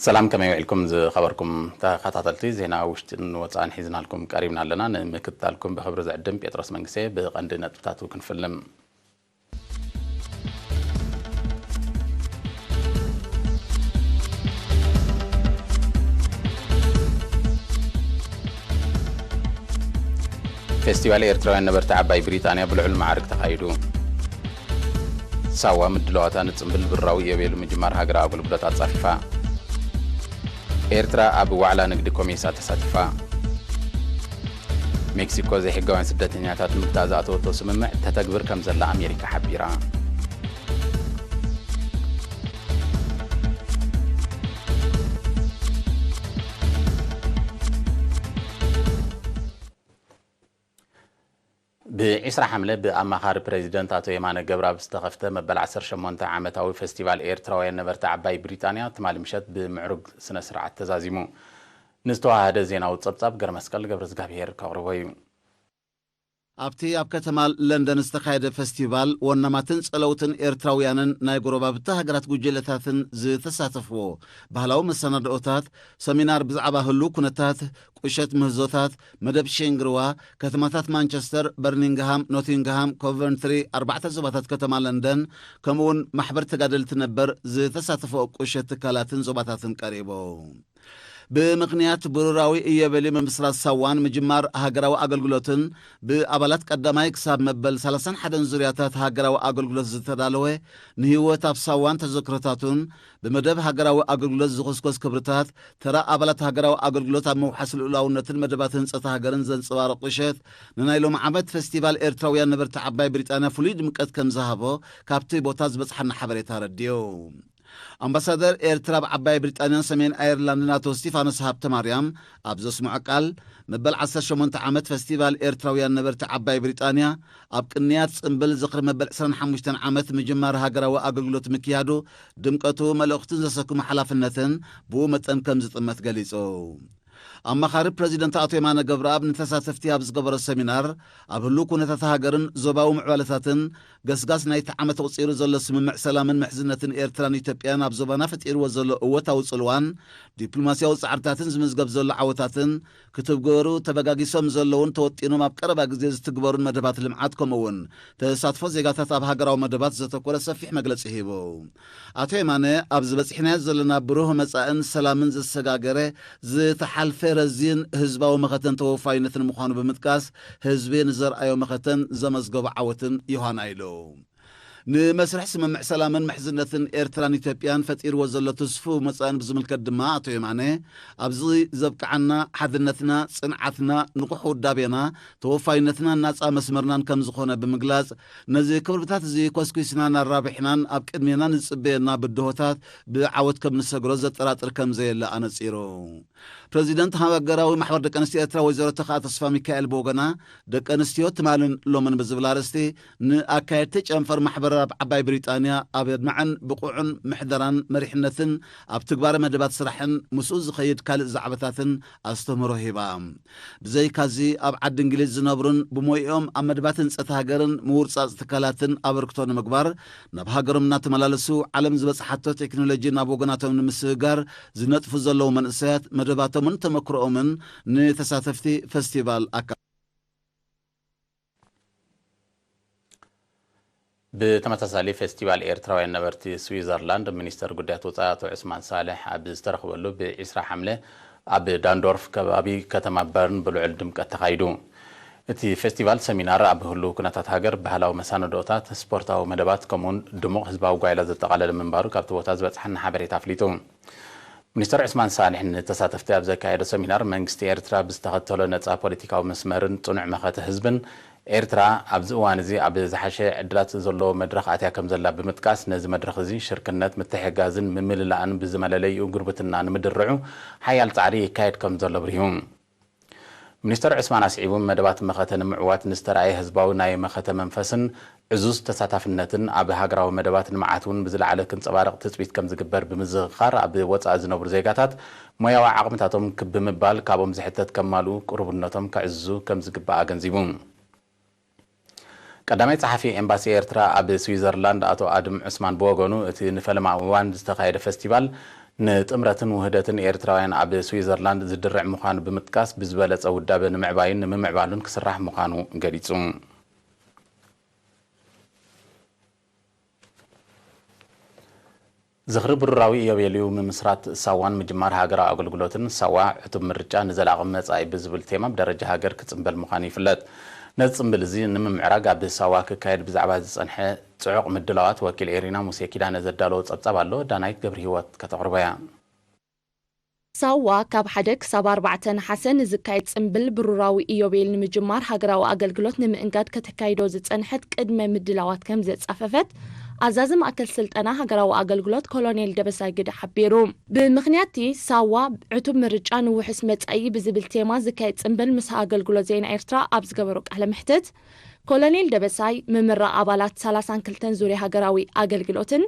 ሰላም፣ ከመይ ውዒልኩም ዝኸበርኩም ተኸታተልቲ? ዜና ውሽጥን ወጻእን ሒዝናልኩም ቀሪብና ኣለና። ንምክትታልኩም ብኽብሪ ዝዕድም ጴጥሮስ መንግስቴ። ብቐንዲ ነጥብታቱ ክንፍልም። ፌስቲቫል ኤርትራውያን ነበርቲ ዓባይ ብሪጣንያ ብልዑል መዓርግ ተኻይዱ። ሳዋ ምድላዋታ ንጽምብል ብራዊ ኢዮቤሉ ምጅማር ሃገራዊ ኣገልግሎት ኣጻፊፋ። ኤርትራ ኣብ ዋዕላ ንግዲ ኮሜሳ ተሳቲፋ። ሜክሲኮ ዘይሕጋውያን ስደተኛታት ምግታእ ዝኣተወቶ ስምምዕ ተተግብር ከም ዘላ ኣሜሪካ ሓቢራ። ብ20 ሓምለ ብኣማኻሪ ፕሬዚደንት ኣቶ የማነ ገብረኣብ ዝተኸፍተ መበል ዓሰርተ ሸሞንተ ዓመታዊ ፌስቲቫል ኤርትራውያን ነበርቲ ዓባይ ብሪጣንያ ትማሊ ምሸት ብምዕሩግ ስነ ስርዓት ተዛዚሙ። ንዝተዋሃደ ዜናዊ ጸብጻብ ገረመስቀል ገብረዝጋብሄር ከቕርቦ እዩ። ኣብቲ ኣብ ከተማ ለንደን ዝተኻየደ ፌስቲቫል ወናማትን ጸለውትን ኤርትራውያንን ናይ ጎረባብቲ ሃገራት ጉጅለታትን ዝተሳተፍዎ ባህላዊ መሰናድኦታት፣ ሰሚናር ብዛዕባ ህሉው ኩነታት፣ ቁሸት ምህዞታት፣ መደብ ሼንግርዋ፣ ከተማታት ማንቸስተር፣ በርሚንግሃም፣ ኖቲንግሃም፣ ኮቨንትሪ፣ ኣርባዕተ ዞባታት ከተማ ለንደን፣ ከምኡውን ማሕበር ተጋደልቲ ነበር ዝተሳተፈኦ ቁሸት ትካላትን ዞባታትን ቀሪቡ። ብምኽንያት ብሩራዊ ኢዮቤልዩ ምምስራት ሳዋን ምጅማር ሃገራዊ ኣገልግሎትን ብኣባላት ቀዳማይ ክሳብ መበል ሰላሳን ሓደን ዙርያታት ሃገራዊ ኣገልግሎት ዝተዳለወ ንህይወት ኣብ ሳዋን ተዘክሮታቱን ብመደብ ሃገራዊ ኣገልግሎት ዝኹስኮስ ክብርታት ተራ ኣባላት ሃገራዊ ኣገልግሎት ኣብ ምውሓስ ልኡላውነትን መደባት ህንጸት ሃገርን ዘንጸባርቕ ቁሸት ንናይ ሎም ዓመት ፌስቲቫል ኤርትራውያን ነበርቲ ዓባይ ብሪጣንያ ፍሉይ ድምቀት ከም ዝሃቦ ካብቲ ቦታ ዝበጽሓና ሓበሬታ ኣረዲኡ። ኣምባሳደር ኤርትራ ኣብ ዓባይ ብሪጣንያን ሰሜን ኣየርላንድን ኣቶ ስቲፋኖስ ሃብተ ማርያም ኣብ ዘስምዖ ቃል፣ መበል ዓሰርተ ሸሞንተ ዓመት ፌስቲቫል ኤርትራውያን ነበርቲ ዓባይ ብሪጣንያ ኣብ ቅንያት ጽምብል ዝኽሪ መበል ዕስራን ሓሙሽተን ዓመት ምጅማር ሃገራዊ ኣገልግሎት ምክያዱ ድምቀቱ፣ መልእኽቱን ዘሰክሞ ሓላፍነትን ብኡ መጠን ከም ዝጥመት ገሊጹ። ኣማኻሪ ፕረዚደንት ኣቶ የማነ ገብረኣብ ንተሳተፍቲ ኣብ ዝገበሮ ሰሚናር፣ ኣብ ህሉው ኩነታት ሃገርን ዞባዊ ምዕባለታትን ገስጋስ ናይቲ ዓመት ኣቑጺሩ ዘሎ ስምምዕ ሰላምን ምሕዝነትን ኤርትራን ኢትዮጵያን ኣብ ዞባና ፈጢርዎ ዘሎ እወታዊ ጽልዋን ዲፕሎማስያዊ ጻዕርታትን ዝምዝገብ ዘሎ ዓወታትን ክትግበሩ ተበጋጊሶም ዘለውን ተወጢኖም ኣብ ቀረባ ግዜ ዝትግበሩን መደባት ልምዓት ከምኡ እውን ተሳትፎ ዜጋታት ኣብ ሃገራዊ መደባት ዘተኮረ ሰፊሕ መግለጺ ሂቡ። ኣቶ የማነ ኣብዚ በጺሕናዮ ዘለና ብሩህ መጻእን ሰላምን ዘሰጋገረ ዝተሓልፈ ረዚን ህዝባዊ መኸተን ተወፋይነትን ምዃኑ ብምጥቃስ፣ ህዝቢ ንዘርኣዮ መኸተን ዘመዝገቦ ዓወትን ዮሃና ኢሉ። ንመስርሕ ስምምዕ ሰላምን ምሕዝነትን ኤርትራን ኢትዮጵያን ፈጢርዎ ዘሎ ትስፉው መጻእን ብዝምልከት ድማ ኣቶ የማነ፣ ኣብዚ ዘብቅዓና ሓድነትና፣ ጽንዓትና፣ ንቑሕ ውዳቤና፣ ተወፋይነትናን ናጻ መስመርናን ከም ዝኾነ ብምግላጽ፣ ነዚ ክብርታት እዚ ኮስኩስናን ኣራቢሕናን ኣብ ቅድሜና ንጽበየና ብድሆታት ብዓወት ከም ንሰግሮ ዘጠራጥር ከም ዘየለ ኣነጺሩ። ፕረዚደንት ሃገራዊ ማሕበር ደቂ ኣንስትዮ ኤርትራ ወይዘሮ ተኽኣ ተስፋ ሚካኤል ብወገና፣ ደቂ ኣንስትዮ ትማልን ሎምን ብዝብል ኣርእስቲ ንኣካየድቲ ጨንፈር ማሕበር ኣብ ዓባይ ብሪጣንያ ኣብ ኣድማዕን ብቑዕን ምሕደራን መሪሕነትን ኣብ ትግባረ መደባት ስራሕን ምስኡ ዝኸይድ ካልእ ዛዕባታትን ኣስተምህሮ ሂባ። ብዘይካዚ ኣብ ዓዲ እንግሊዝ ዝነብሩን ብሞይኦም ኣብ መደባት ህንጸት ሃገርን ምውርጻጽ ትካላትን ኣበርክቶ ንምግባር ናብ ሃገሮም እናተመላለሱ ዓለም ዝበጽሓቶ ቴክኖሎጂ ናብ ወገናቶም ንምስግጋር ዝነጥፉ ዘለዉ መንእሰያት መደባቶምን ተመክሮኦምን ንተሳተፍቲ ፌስቲቫል ኣካ ብተመሳሳሊ ፌስቲቫል ኤርትራውያን ነበርቲ ስዊዘርላንድ ሚኒስተር ጉዳያት ወጻኢ ኣቶ ዑስማን ሳልሕ ኣብ ዝተረኽበሉ ብ20 ሓምለ ኣብ ዳንዶርፍ ከባቢ ከተማ በርን ብልዑል ድምቀት ተኻይዱ። እቲ ፌስቲቫል ሰሚናር ኣብ ህሉው ኩነታት ሃገር፣ ባህላዊ መሳነዶታት፣ ስፖርታዊ መደባት ከምኡውን ድሙቕ ህዝባዊ ጓይላ ዘጠቓለለ ምንባሩ ካብቲ ቦታ ዝበጽሓና ሓበሬታ ኣፍሊጡ። ሚኒስተር ዑስማን ሳልሕ ንተሳተፍቲ ኣብ ዘካየዶ ሰሚናር፣ መንግስቲ ኤርትራ ብዝተኸተሎ ነጻ ፖለቲካዊ መስመርን ጽኑዕ መኸተ ህዝብን፣ ኤርትራ ኣብዚ እዋን እዚ ኣብ ዝሓሸ ዕድላት ዘለዎ መድረኽ ኣትያ ከም ዘላ ብምጥቃስ፣ ነዚ መድረኽ እዚ ሽርክነት፣ ምትሕግጋዝን ምምልላእን ብዝመለለይኡ ጉርብትና ንምድርዑ ሓያል ጻዕሪ ይካየድ ከም ዘሎ ኣብሪሁ። ሚኒስተር ዑስማን ኣስዒቡ፣ መደባት መኸተ ንምዕዋት ንዝተራእየ ህዝባዊ ናይ መኸተ መንፈስን ዕዙዝ ተሳታፍነትን ኣብ ሃገራዊ መደባት ልምዓት እውን ብዝለዓለ ክንጸባረቕ ትጽቢት ከም ዝግበር ብምዝኽኻር፣ ኣብ ወጻኢ ዝነብሩ ዜጋታት ሞያዊ ዓቕምታቶም ክብ ብምባል ካብኦም ዝሕተት ከማልኡ ቅሩብነቶም ከዕዝዙ ከም ዝግባእ ኣገንዚቡ። ቀዳማይ ጸሓፊ ኤምባሲ ኤርትራ ኣብ ስዊዘርላንድ ኣቶ ኣድም ዑስማን ብወገኑ፣ እቲ ንፈለማ እዋን ዝተኻየደ ፈስቲቫል ንጥምረትን ውህደትን ኤርትራውያን ኣብ ስዊዘርላንድ ዝድርዕ ምዃኑ ብምጥቃስ፣ ብዝበለጸ ውዳበ ንምዕባይን ንምምዕባሉን ክስራሕ ምዃኑ ገሊጹ። ዝኽሪ ብሩራዊ ኢዮቤልዩ ምምስራት ሳዋን ምጅማር ሃገራዊ ኣገልግሎትን፣ ሳዋ ዕቱብ ምርጫ ንዘላቒ መጻኢ ብዝብል ቴማ ብደረጃ ሃገር ክጽንበል ምዃኑ ይፍለጥ። ነዚ ጽንብል እዚ ንምምዕራግ ኣብ ሳዋ ክካየድ ብዛዕባ ዝጸንሐ ጽዑቕ ምድላዋት ወኪል ኤሪና ሙሴ ኪዳነ ዘዳለዎ ጸብጻብ ኣሎ፣ ዳናይት ገብረሂወት ከተቕርቦ እያ። ሳዋ ካብ ሓደ ክሳብ ኣርባዕተ ነሓሰ ንዝካየድ ጽንብል ብሩራዊ ኢዮቤል ንምጅማር ሃገራዊ ኣገልግሎት ንምእንጋድ ከተካይዶ ዝጸንሐት ቅድመ ምድላዋት ከም ዘጻፈፈት ኣዛዚ ማእከል ስልጠና ሃገራዊ ኣገልግሎት ኮሎኔል ደበሳይ ግደ ሓቢሩ። ብምኽንያትቲ ሳዋ ዕቱብ ምርጫ ንውሑስ መጻኢ ብዝብል ቴማ ዝካየድ ጽንብል ምስ ኣገልግሎት ዜና ኤርትራ ኣብ ዝገበሮ ቃለ መሕትት፣ ኮሎኔል ደበሳይ፣ ምምራቕ ኣባላት ሰላሳን ክልተን ዙርያ ሃገራዊ ኣገልግሎትን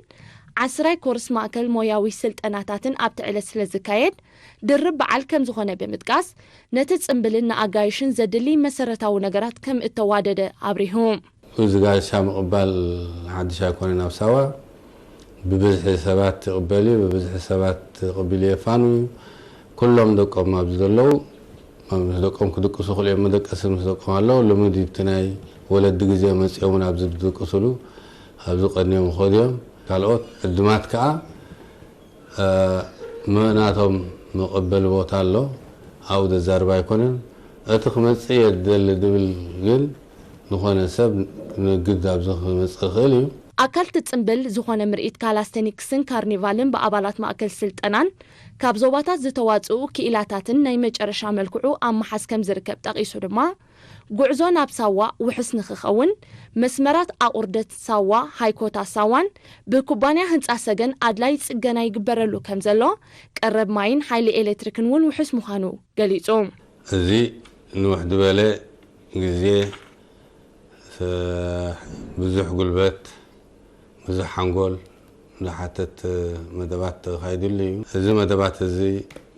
ዓስራይ ኮርስ ማእከል ሞያዊ ስልጠናታትን ኣብቲ ዕለት ስለ ዝካየድ፣ ድርብ በዓል ከም ዝኾነ ብምጥቃስ፣ ነቲ ጽምብልን ንኣጋይሽን ዘድሊ መሰረታዊ ነገራት ከም እተዋደደ ኣብሪሁ። እዚ ጋሻ ምቕባል ሓድሽ ኣይኮነን ኣብ ሳዋ። ብብዝሒ ሰባት ይቕበል እዩ፣ ብብዝሒ ሰባት ቅቢሉ የፋኑ እዩ። ኩሎም ደቆም ኣብዚ ዘለዉ፣ ምስ ደቆም ክድቅሱ ክልኦም መደቀሲ ምስ ደቆም ኣለዉ። ልሙድ እዩ፣ እቲ ናይ ወለዲ ግዜ መጺኦም እውን ኣብዚ ዝድቅሱሉ፣ ኣብዚ ቀንዮም ይኸዱ እዮም። ካልኦት ዕዱማት ከኣ፣ እ፣ ም-፣ ናቶም መቐበሊ ቦታ ኣሎ፣ ኣብኡ ዘዛርብ ኣይኮነን። እቲ ክመጽእ እየ ዝደሊ ዝብል ግን ዝኾነ ሰብ ንግድ ኣብዚ ክመጽእ ይኽእል እዩ። ኣካል እቲ ጽምብል ዝኾነ ምርኢት ካላስተኒክስን ካርኒቫልን ብኣባላት ማእከል ስልጠናን ካብ ዞባታት ዝተዋጽኡ ክኢላታትን ናይ መጨረሻ መልክዑ ኣብ ምሓዝ ከም ዝርከብ ጠቒሱ ድማ፣ ጉዕዞ ናብ ሳዋ ውሑስ ንኽኸውን፣ መስመራት ኣቑርደት ሳዋ፣ ሃይኮታ ሳዋን ብኩባንያ ህንጻ ሰገን ኣድላይ ጽገና ይግበረሉ ከም ዘሎ፣ ቀረብ ማይን ሓይሊ ኤሌክትሪክን እውን ውሑስ ምዃኑ ገሊጹ። እዚ ንውሕ ዝበለ ግዜ፣ ስ-፣ ብዙሕ ጉልበት፣ ብዙሕ ሓንጎል ዝሓትት መደባት ተኻይድሉ እዩ። እዚ መደባት እዚ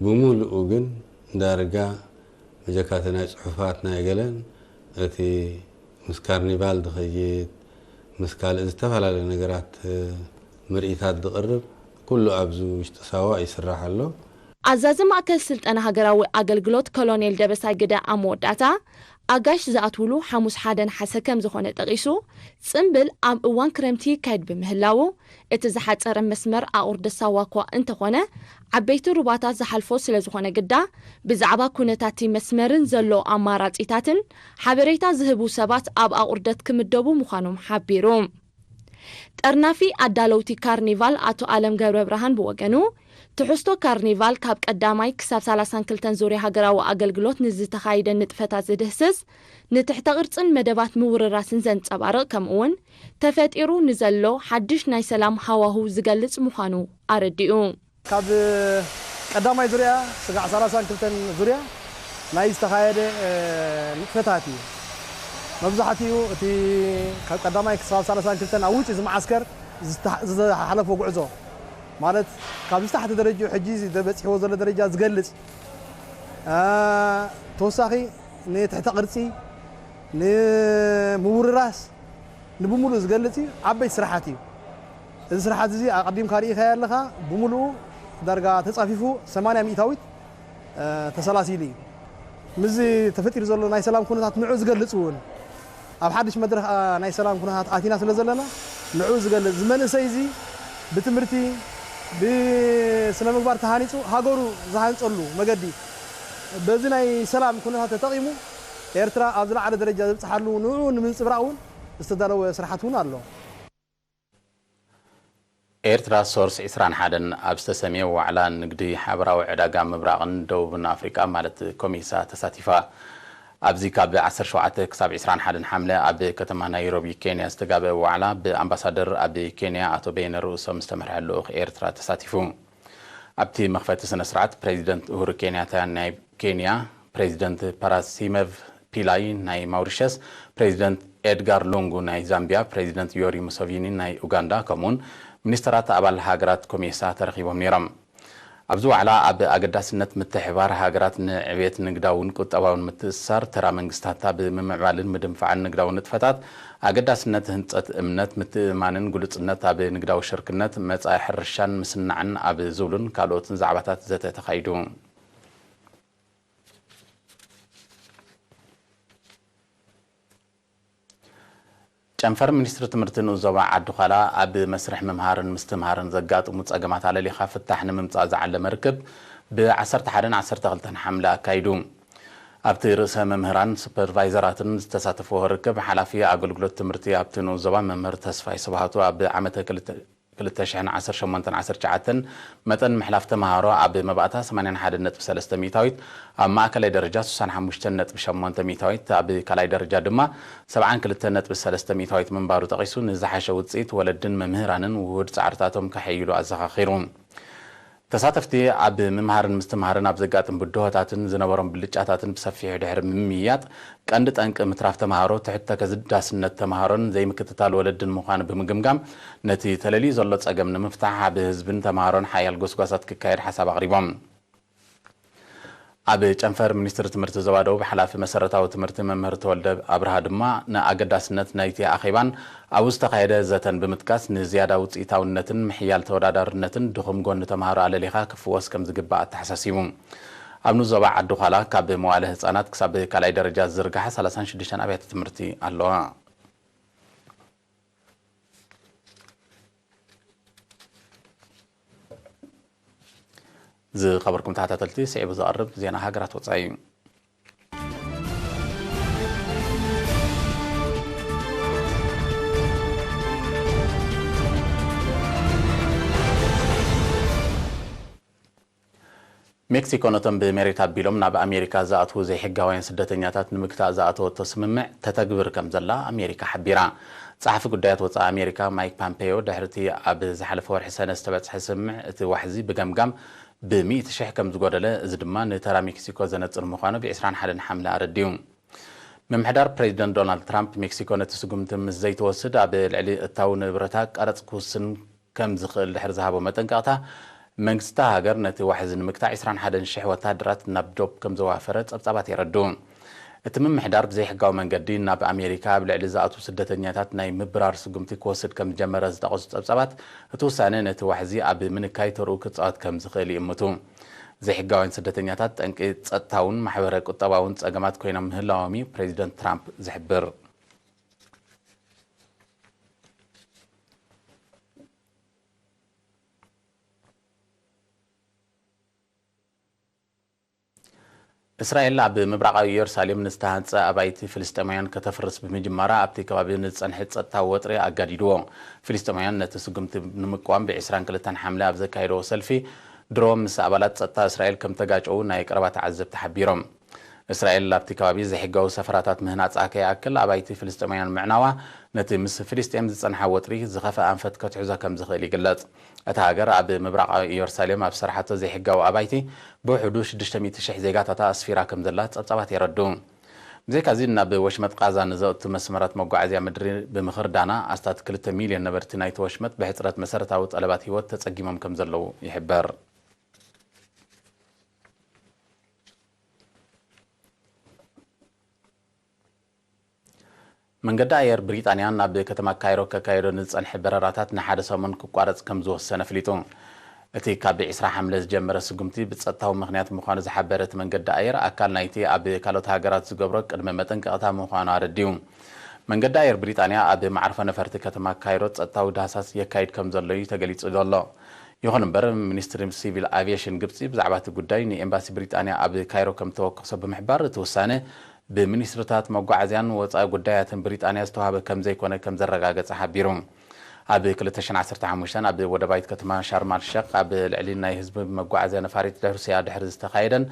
ብምሉኡ ግን ዳርጋ ብጀካ እቲ ናይ ጽሑፋት ናይ ገለን፣ እቲ ምስ ካርኒቫል ዝኸይድ፣ ምስ ካልእ ዝተፈላለዩ ነገራት፣ እ፣ ምርኢታት ዝቕርብ፣ ኩሉ ኣብዚ ውሽጢ ሳዋ ይስራሕ ኣሎ። ኣዛዚ ማእከል ስልጠና ሃገራዊ ኣገልግሎት ኮሎኔል ደበሳይ ግደ ኣብ መወዳእታ፣ ኣጋይሽ ዝኣትውሉ ሓሙስ ሓደ ነሓሰ ከም ዝኾነ ጠቒሱ፣ ጽምብል ኣብ እዋን ክረምቲ ይካየድ ብምህላዉ፣ እቲ ዝሓጸረ መስመር ኣቑርደት ሳዋ እኳ እንተኾነ፣ ዓበይቲ ሩባታት ዝሓልፎ ስለ ዝኾነ ግዳ፣ ብዛዕባ ኩነታት እቲ መስመርን ዘሎ ኣማራጺታትን ሓበሬታ ዝህቡ ሰባት ኣብ ኣቑርደት ክምደቡ ምዃኖም ሓቢሩ። ጠርናፊ ኣዳለውቲ ካርኒቫል ኣቶ ኣለም ገብረብርሃን ብወገኑ፣ ትሕዝቶ ካርኒቫል ካብ ቀዳማይ ክሳብ ሰላሳን ክልተን ዙርያ ሃገራዊ ኣገልግሎት ንዝተኻየደ ንጥፈታት ዝድህስስ፣ ንትሕተ ቅርጽን መደባት ምውርራስን ዘንጸባርቕ፣ ከምኡ'ውን ተፈጢሩ ንዘሎ ሓድሽ ናይ ሰላም ሃዋሁ ዝገልጽ ምዃኑ ኣረዲኡ። ካብ ቀዳማይ ዙርያ ስጋዕ ሰላሳን ክልተን ዙርያ ናይ ዝተኻየደ፣ እ፣ ንጥፈታት እዩ። መብዛሕትኡ እቲ ካብ ቀዳማይ ክሳብ ሰላሳን ክልተን ኣብ ውጭ ዝመዓስከር ዝተ-፣ ዝሓለፎ ጉዕዞ፣ ማለት ካብ ዝታሕቲ ደረጃ ሕጂ በጺሕዎ ዘሎ ደረጃ ዝገልጽ፣ እ፣ ተወሳኺ ንትሕተ ቅርጺ፣ ንምውርራስ፣ ንብምሉእ ዝገልጽ እዩ። ዓበይቲ ስራሓት እዩ። እዚ ስራሓት እዚ ኣቐዲምካ ርኢኻዮ ኣለኻ፣ ብምሉኡ ዳርጋ ተጻፊፉ ሰማንያ ሚእታዊት፣ እ፣ ተሰላሲሉ እዩ። ምስዚ ተፈጢሩ ዘሎ ናይ ሰላም ኩነታት ንዑ ዝገልጽ እውን፣ ኣብ ሓድሽ መድረኽ፣ ኣ፣ ናይ ሰላም ኩነታት ኣቲና ስለ ዘለና፣ ንዑ ዝገልጽ፣ እዚ መንእሰይ እዚ ብትምህርቲ፣ ብስነ ምግባር ተሃኒጹ ሃገሩ ዝሃንጸሉ መገዲ፣ በዚ ናይ ሰላም ኩነታት ተጠቒሙ ኤርትራ ኣብ ዝለዓለ ደረጃ ዘብጽሓሉ ንዑ ንምንጽብራቕ እውን ዝተዳለወ ስራሓት እውን ኣሎ። ኤርትራ ሶርስ ዕስራን ሓደን ኣብ ዝተሰምየ ዋዕላ ንግዲ ሓበራዊ ዕዳጋ ምብራቕን ደቡብን ኣፍሪቃ ማለት ኮሜሳ ተሳቲፋ። ኣብዚ ካብ ዓሰርተ ሸውዓተ ክሳብ ዕስራን ሓደን ሓምለ ኣብ ከተማ ናይሮቢ ኬንያ ዝተጋበአ ዋዕላ ብኣምባሳደር ኣብ ኬንያ ኣቶ በየነ ርኡሶም ዝተመርሐ ልኡኽ ኤርትራ ተሳቲፉ። ኣብቲ መኽፈቲ ስነ ስርዓት ፕሬዚደንት ኡሁሩ ኬንያታ ናይ ኬንያ፣ ፕሬዚደንት ፓራሲመቭ ፒላይ ናይ ማውሪሸስ፣ ፕሬዚደንት ኤድጋር ሉንጉ ናይ ዛምቢያ፣ ፕሬዚደንት ዮሪ ሙሰቪኒ ናይ ኡጋንዳ፣ ከምኡውን ሚኒስተራት ኣባል ሃገራት ኮሜሳ ተረኺቦም ነይሮም። ኣብዚ ዋዕላ ኣብ ኣገዳስነት ምትሕባር ሃገራት ንዕቤት ንግዳውን ቁጠባውን ምትእስሳር፣ ተራ መንግስታት ኣብ ምምዕባልን ምድንፋዕን ንግዳዊ ንጥፈታት፣ ኣገዳስነት ህንጸት እምነት፣ ምትእምማንን ግሉጽነት ኣብ ንግዳዊ ሽርክነት፣ መጻኢ ሕርሻን ምስናዕን ኣብ ዝብሉን ካልኦትን ዛዕባታት ዘተ ተኻይዱ። ጨንፈር ሚኒስትሪ ትምህርቲ ንኡስ ዞባ ዓዲ ዃላ ኣብ መስርሕ ምምሃርን ምስትምሃርን ዘጋጥሙ ጸገማት ኣለሊኻ ፍታሕ ንምምጻእ ዝዓለመ ርክብ ብ ዓሰርተ ሓደን ዓሰርተ ክልተን ሓምለ ኣካይዱ። ኣብቲ ርእሰ መምህራን ሱፐርቫይዘራትን ዝተሳተፍዎ ርክብ ሓላፊ ኣገልግሎት ትምህርቲ ኣብቲ ንኡስ ዞባ መምህር ተስፋይ ስብሃቱ ኣብ ዓመተ ክልተ ክልተ ሽሕን ዓሰርተ ሸሞንተን ዓሰርተ ትሽዓተን መጠን ምሕላፍ ተምሃሮ ኣብ መባእታ ሰማንያን ሓደን ነጥቢ ሰለስተ ሚእታዊት፣ ኣብ ማእከላይ ደረጃ ስሳን ሓሙሽተን ነጥቢ ሸሞንተ ሚእታዊት፣ ኣብ ካልኣይ ደረጃ ድማ ሰብዓን ክልተን ነጥቢ ሰለስተ ሚእታዊት ምንባሩ ጠቒሱ፣ ንዝሓሸ ውጽኢት ወለድን መምህራንን ውሁድ ጻዕርታቶም ከሐይሉ ኣዘኻኺሩ። ተሳተፍቲ ኣብ ምምሃርን ምስትምሃርን ኣብ ዘጋጥም ብድሆታትን ዝነበሮም ብልጫታትን ብሰፊሑ ድሕሪ ምምይያጥ፣ ቀንዲ ጠንቂ ምትራፍ ተምሃሮ ትሕት ተገዳስነት ተምሃሮን ዘይምክትታል ወለድን ምዃኑ ብምግምጋም፣ ነቲ ተለልዩ ዘሎ ጸገም ንምፍታሕ ኣብ ህዝብን ተምሃሮን ሓያል ጎስጓሳት ክካየድ ሓሳብ ኣቕሪቦም። ኣብ ጨንፈር ሚኒስትሪ ትምህርቲ ዞባ ደቡብ ሓላፊ መሰረታዊ ትምህርቲ መምህር ተወልደ ኣብርሃ ድማ ንኣገዳስነት ናይቲ ኣኼባን ኣብኡ ዝተኻየደ ዘተን ብምጥቃስ፣ ንዝያዳ ውጽኢታውነትን ምሕያል ተወዳዳርነትን ድኹም ጎኒ ተምሃሮ ኣለሊኻ ክፍወስ ከም ዝግባእ ኣተሓሳሲቡ። ኣብ ንኡስ ዞባ ዓዲ ዃላ ካብ መዋለ ህጻናት ክሳብ ካልኣይ ደረጃ ዝዝርግሓ ሰላሳን ሽዱሽተን ኣብያተ ትምህርቲ ኣለዋ። ዝኸበርኩም ተኸታተልቲ፣ ስዒቡ ዝቐርብ ዜና ሃገራት ወጻኢ እዩ። ሜክሲኮ ነቶም ብሜሪት ኣቢሎም ናብ ኣሜሪካ ዝኣትዉ ዘይሕጋውያን ስደተኛታት ንምግታእ ዝኣተወቶ ስምምዕ ተተግብር ከም ዘላ ኣሜሪካ ሓቢራ። ጸሓፊ ጉዳያት ወጻኢ ኣሜሪካ ማይክ ፓምፔዮ ድሕርቲ ኣብ ዝሓለፈ ወርሒ ሰነ ዝተበጽሐ ስምምዕ እቲ ዋሕዚ ብገምጋም ብሚእቲ ሽሕ ከም ዝጎደለ፣ እዚ ድማ ንተራ ሜክሲኮ ዘነጽር ምዃኑ ብ ዕስራን ሓደን ሓምለ ኣረዲኡ። ምምሕዳር ፕሬዚደንት ዶናልድ ትራምፕ፣ ሜክሲኮ ነቲ ስጉምቲ ምስ ዘይትወስድ ኣብ ልዕሊ እታው ንብረታ ቀረጽ ክውስን ከም ዝኽእል ድሕሪ ዝሃቦ መጠንቀቕታ፣ መንግስቲ እታ ሃገር ነቲ ዋሕዚ ንምግታእ ዕስራን ሓደን ሽሕ ወታደራት ናብ ዶብ ከም ዘዋፈረ ጸብጻባት የረድኡ። እቲ ምምሕዳር ብዘይሕጋዊ መንገዲ ናብ ኣሜሪካ ኣብ ልዕሊ ዝኣትዉ ስደተኛታት ናይ ምብራር ስጉምቲ ክወስድ ከም ዝጀመረ ዝጠቐሱ ጸብጻባት፣ እቲ ውሳነ ነቲ ዋሕዚ ኣብ ምንካይ ተርኡ ክጻወት ከም ዝኽእል ይእምቱ። ዘይሕጋውያን ስደተኛታት ጠንቂ ጸጥታውን ማሕበረ ቁጠባውን ጸገማት ኮይኖም ምህላዎም እዩ ፕሬዚደንት ትራምፕ ዝሕብር። እስራኤል ኣብ ምብራቓዊ ኢየሩሳሌም ንዝተሃንጸ ኣባይቲ ፍልስጤማውያን ከተፍርስ ብምጅማራ፣ ኣብቲ ከባቢ ንዝጸንሐ ጸጥታዊ ወጥሪ ኣጋዲድዎ። ፍልስጤማውያን ነቲ ስጉምቲ ንምቅዋም ብ ዕስራን ክልተን ሓምለ ኣብ ዘካየድዎ ሰልፊ፣ ድሮ ምስ ኣባላት ጸጥታ እስራኤል ከም ተጋጨዉ ናይ ቀረባ ተዓዘብቲ ሓቢሮም። እስራኤል ኣብቲ ከባቢ ዘይሕጋዊ ሰፈራታት ምህናጻ ከይኣክል፣ ኣባይቲ ፍልስጤማውያን ምዕናዋ ነቲ ምስ ፍልስጤም ዝጸንሓ ወጥሪ ዝኸፍአ ኣንፈት ከትሕዞ ከም ዝኽእል ይግለጽ። እታ ሃገር ኣብ ምብራቓዊ ኢየሩሳሌም ኣብ ዝሰርሓቶ ዘይሕጋዊ ኣባይቲ ብውሕዱ ሽዱሽተ ሚእቲ ሽሕ ዜጋታታ ኣስፊራ ከም ዘላ ጸብጻባት የረድኡ። ብዘይካዚ፣ ናብ ወሽመጥ ቃዛ ንዘእቱ መስመራት መጓዓዝያ ምድሪ ብምኽርዳና ኣስታት ክልተ ሚልዮን ነበርቲ ናይቲ ወሽመጥ ብሕጽረት መሰረታዊ ጠለባት ህይወት ተጸጊሞም ከም ዘለዉ ይሕበር። መንገዲ ኣየር ብሪጣንያ ናብ ከተማ ካይሮ ከካየዶ ንዝጸንሐ በረራታት ንሓደ ሰሙን ክቋረጽ ከም ዝወሰነ ኣፍሊጡ። እቲ ካብ ዕስራ ሓምለ ዝጀመረ ስጉምቲ ብጸጥታዊ ምኽንያት ምዃኑ ዝሓበረ እቲ መንገዲ ኣየር፣ ኣካል ናይቲ ኣብ ካልኦት ሃገራት ዝገብሮ ቅድመ መጠንቀቕታ ምዃኑ ኣረዲኡ። መንገዲ ኣየር ብሪጣንያ ኣብ መዓርፎ ነፈርቲ ከተማ ካይሮ ጸጥታዊ ዳህሳስ የካይድ ከም ዘሎ እዩ ተገሊጹ ዘሎ። ይኹን እምበር፣ ሚኒስትሪ ሲቪል ኣቪየሽን ግብጺ ብዛዕባ እቲ ጉዳይ ንኤምባሲ ብሪጣንያ ኣብ ካይሮ ከም ተወከሶ ብምሕባር፣ እቲ ውሳነ ብሚኒስትርታት መጓዓዝያን ወጻኢ ጉዳያትን ብሪጣንያ ዝተዋህበ ከም ዘይኮነ ከም ዘረጋገጸ ሓቢሩ። ኣብ ክልተ ሽሕን ዓሰርተ ሓሙሽተን ኣብ ወደባዊት ከተማ ሻርም ኣል ሸኽ ኣብ ልዕሊ ናይ ህዝቢ መጓዓዝያ ነፋሪት ሩስያ ድሕሪ ዝተኻየደን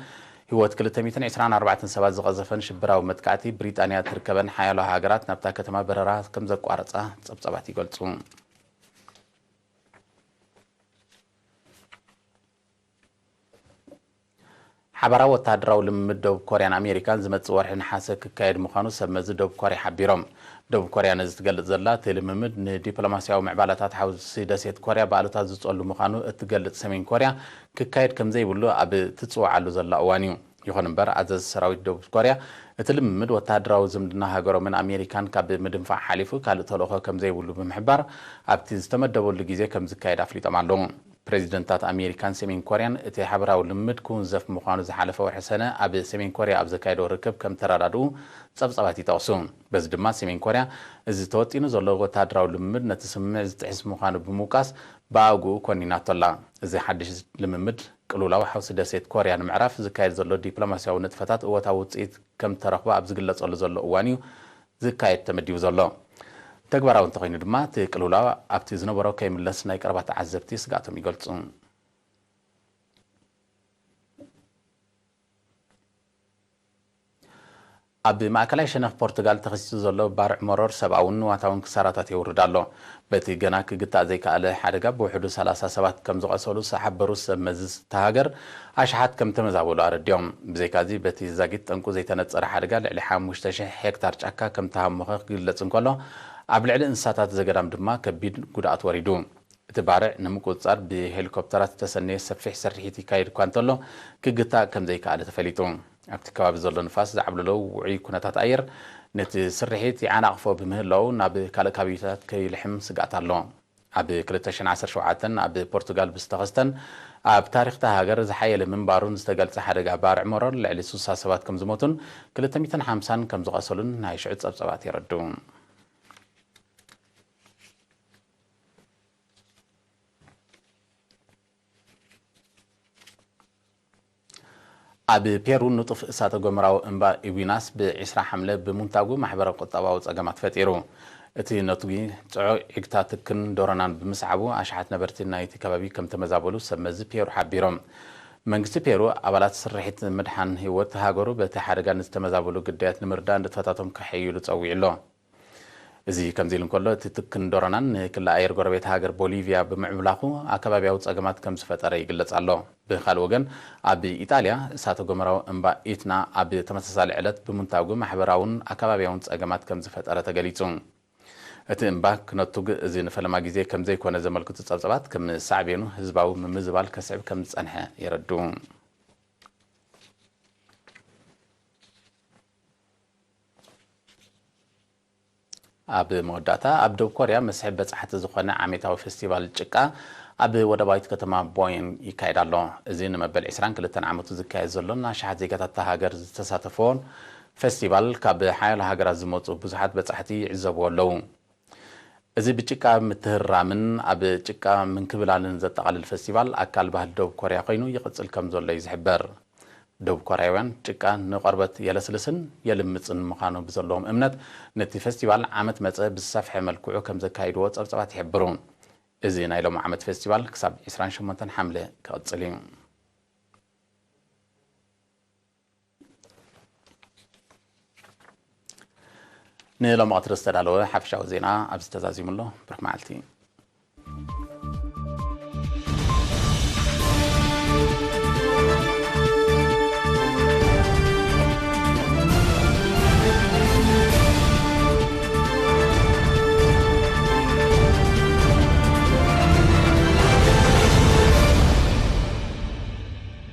ህይወት ክልተ ሚእትን ዕስራን ኣርባዕተን ሰባት ዝቐዘፈን ሽበራዊ መጥቃዕቲ፣ ብሪጣንያ እትርከበን ሓያሎ ሃገራት ናብታ ከተማ በረራ ከም ዘቋረጻ ጸብጻባት ይገልጹ። ሓባራዊ ወተሃደራዊ ልምምድ ደቡብ ኮርያን ኣሜሪካን ዝመጽእ ወርሒ ነሓሰ ክካየድ ምዃኑ ሰብ መዚ ደቡብ ኮርያ ሓቢሮም። ደቡብ ኮርያ ነዚ ትገልጽ ዘላ፣ እቲ ልምምድ ንዲፕሎማስያዊ ምዕባላታት ሓውሲ ደሴት ኮርያ ብኣሉታ ዝጸሉ ምዃኑ እትገልጽ ሰሜን ኮርያ፣ ክካየድ ከም ዘይብሉ ኣብ ትጽውዓሉ ዘላ እዋን እዩ። ይኹን እምበር፣ ኣዘዚ ሰራዊት ደቡብ ኮርያ፣ እቲ ልምምድ ወተሃደራዊ ዝምድና ሃገሮምን ኣሜሪካን ካብ ምድንፋዕ ሓሊፉ ካልእ ተልእኾ ከም ዘይብሉ ብምሕባር፣ ኣብቲ ዝተመደበሉ ግዜ ከም ዝካየድ ኣፍሊጦም ኣለዉ። ፕሬዚደንታት ኣሜሪካን ሰሜን ኮርያን እቲ ሓበራዊ ልምምድ ክውንዘፍ ምዃኑ ዝሓለፈ ወርሒ ሰነ ኣብ ሰሜን ኮርያ ኣብ ዘካየዶ ርክብ ከም ተረዳድኡ ጸብጻባት ይጠቕሱ። በዚ ድማ ሰሜን ኮርያ፣ እዚ ተወጢኑ ዘሎ ወተሃደራዊ ልምምድ ነቲ ስምምዕ ዝጥሕስ ምዃኑ ብምውቃስ፣ ብኣግኡ ኮኒናቶ ኣላ። እዚ ሓድሽ ልምምድ ቅልውላው ሓውሲ ደሴት ኮርያ ንምዕራፍ ዝካየድ ዘሎ ዲፕሎማስያዊ ንጥፈታት እወታዊ ውጽኢት ከም ተረኽቦ ኣብ ዝግለጸሉ ዘሎ እዋን እዩ ዝካየድ ተመዲቡ ዘሎ። ተግባራዊ እንተኾይኑ ድማ፣ እቲ ቅልውላው ኣብቲ ዝነበሮ ከይምለስ ናይ ቀረባ ተዓዘብቲ ስግኣቶም ይገልጹ። ኣብ ማእከላይ ሸነኽ ፖርቱጋል ተኸሲቱ ዘሎ ባርዕ መሮር ሰብኣውን ንዋታውን ክሳራታት የውርድ ኣሎ። በቲ ገና ክግታእ ዘይከኣለ ሓደጋ ብውሕዱ ሰላሳ ሰባት ከም ዝቐሰሉ ዝሓበሩ ሰብ መዚ እታ ሃገር፣ ኣሽሓት ከም ተመዛበሉ ኣረዲኦም። ብዘይካዚ፣ በቲ ዛጊት ጠንቁ ዘይተነጸረ ሓደጋ ልዕሊ ሓሙሽተ ሽሕ ሄክታር ጫካ ከም ተሃሞኸ ክግለጽ እንከሎ፣ ኣብ ልዕሊ እንስሳታት ዘገዳም ድማ ከቢድ ጉድኣት ወሪዱ። እቲ ባርዕ ንምቁጽጻር ብሄሊኮፕተራት ዝተሰነየ ሰፊሕ ስርሒት ይካየድ እኳ እንተሎ፣ ክግታእ ከም ዘይከኣለ ተፈሊጡ። ኣብቲ ከባቢ ዘሎ ንፋስ ዝዓብለሎ ውዑይ ኩነታት ኣየር ነቲ ስርሒት ይዓናቕፎ ብምህላው፣ ናብ ካልእ ከባቢታት ከይልሕም ስግኣት ኣሎ። ኣብ ክልተ ሽሕን ዓሰርተ ሸውዓተን ኣብ ፖርቱጋል ብዝተኸስተን ኣብ ታሪኽ እታ ሃገር ዝሓየለ ምንባሩን ዝተገልጸ ሓደጋ ባርዕ መሮር ልዕሊ ስሳ ሰባት ከም ዝሞቱን ክልተ ሚእትን ሓምሳን ከም ዝቐሰሉን ናይ ሽዑ ጸብጻባት የረድኡ። ኣብ ፔሩ፣ ንጡፍ እሳተ ጎመራዊ እምባ ኢዊናስ ብ ዕስራ ሓምለ ብሙንታጉ ማሕበረ ቁጠባዊ ጸገማት ፈጢሩ። እቲ ነቱጊ ጽዑቕ ዒግታ ትክን ዶረናን ብምስዓቡ፣ ኣሽሓት ነበርቲ ናይቲ ከባቢ ከም ተመዛበሉ ሰብ መዚ ፔሩ ሓቢሮም። መንግስቲ ፔሩ፣ ኣባላት ስርሒት ምድሓን ህይወት ሃገሩ በቲ ሓደጋ ንዝተመዛበሉ ግዳያት ንምርዳእ ንጥፈታቶም ከሐይሉ ጸዊዑ ኣሎ። እዚ ከምዚ ኢሉ እንከሎ፣ እቲ ትክን ዶረናን ንክሊ ኣየር ጎረቤት ሃገር ቦሊቪያ ብምዕብላኹ፣ ኣከባቢያዊ ጸገማት ከም ዝፈጠረ ይግለጽ ኣሎ። ብኻልእ ወገን፣ ኣብ ኢጣልያ፣ እሳተ ጎመራዊ እምባ ኢትና ኣብ ተመሳሳሊ ዕለት ብምንታጉ፣ ማሕበራውን ኣከባቢያውን ጸገማት ከም ዝፈጠረ ተገሊጹ። እቲ እምባ ክነቱግ እዚ ንፈለማ ግዜ ከም ዘይኮነ ዘመልክቱ ጸብጸባት፣ ከም ሳዕቤኑ ህዝባዊ ምምዝባል ከስዕብ ከም ዝጸንሐ የረድኡ። ኣብ መወዳእታ፣ ኣብ ደቡብ ኮርያ መስሕብ በጻሕቲ ዝኾነ ዓመታዊ ፌስቲቫል ጭቃ ኣብ ወደባዊት ከተማ ቦየን ይካየድ ኣሎ። እዚ ንመበል ዕስራን ክልተን ዓመቱ ዝካየድ ዘሎን ኣሽሓት ዜጋታት እታ ሃገር ዝተሳተፈዎን ፌስቲቫል፣ ካብ ሓያሎ ሃገራት ዝመጹ ብዙሓት በጻሕቲ ይዕዘብዎ ኣለዉ። እዚ ብጭቃ ምትህራምን ኣብ ጭቃ ምንክብላልን ዘጠቓልል ፌስቲቫል፣ ኣካል ባህሊ ደቡብ ኮርያ ኮይኑ ይቕጽል ከም ዘሎ እዩ ዝሕበር። ደቡብ ኮርያውያን፣ ጭቃ ንቆርበት የለስልስን የልምጽን ምዃኑ ብዘለዎም እምነት፣ ነቲ ፌስቲቫል ዓመት መጸ ብዝሰፍሐ መልክዑ ከም ዘካይድዎ ጸብጻባት ይሕብሩ። እዚ ናይ ሎሚ ዓመት ፌስቲቫል ክሳብ ዕስራን ሸሞንተን ሓምለ ክቕጽል እዩ። ንሎሚ ቀትሪ ዝተዳለወ ሓፈሻዊ ዜና ኣብዚ ተዛዚሙ ኣሎ። ብሩኽ መዓልቲ።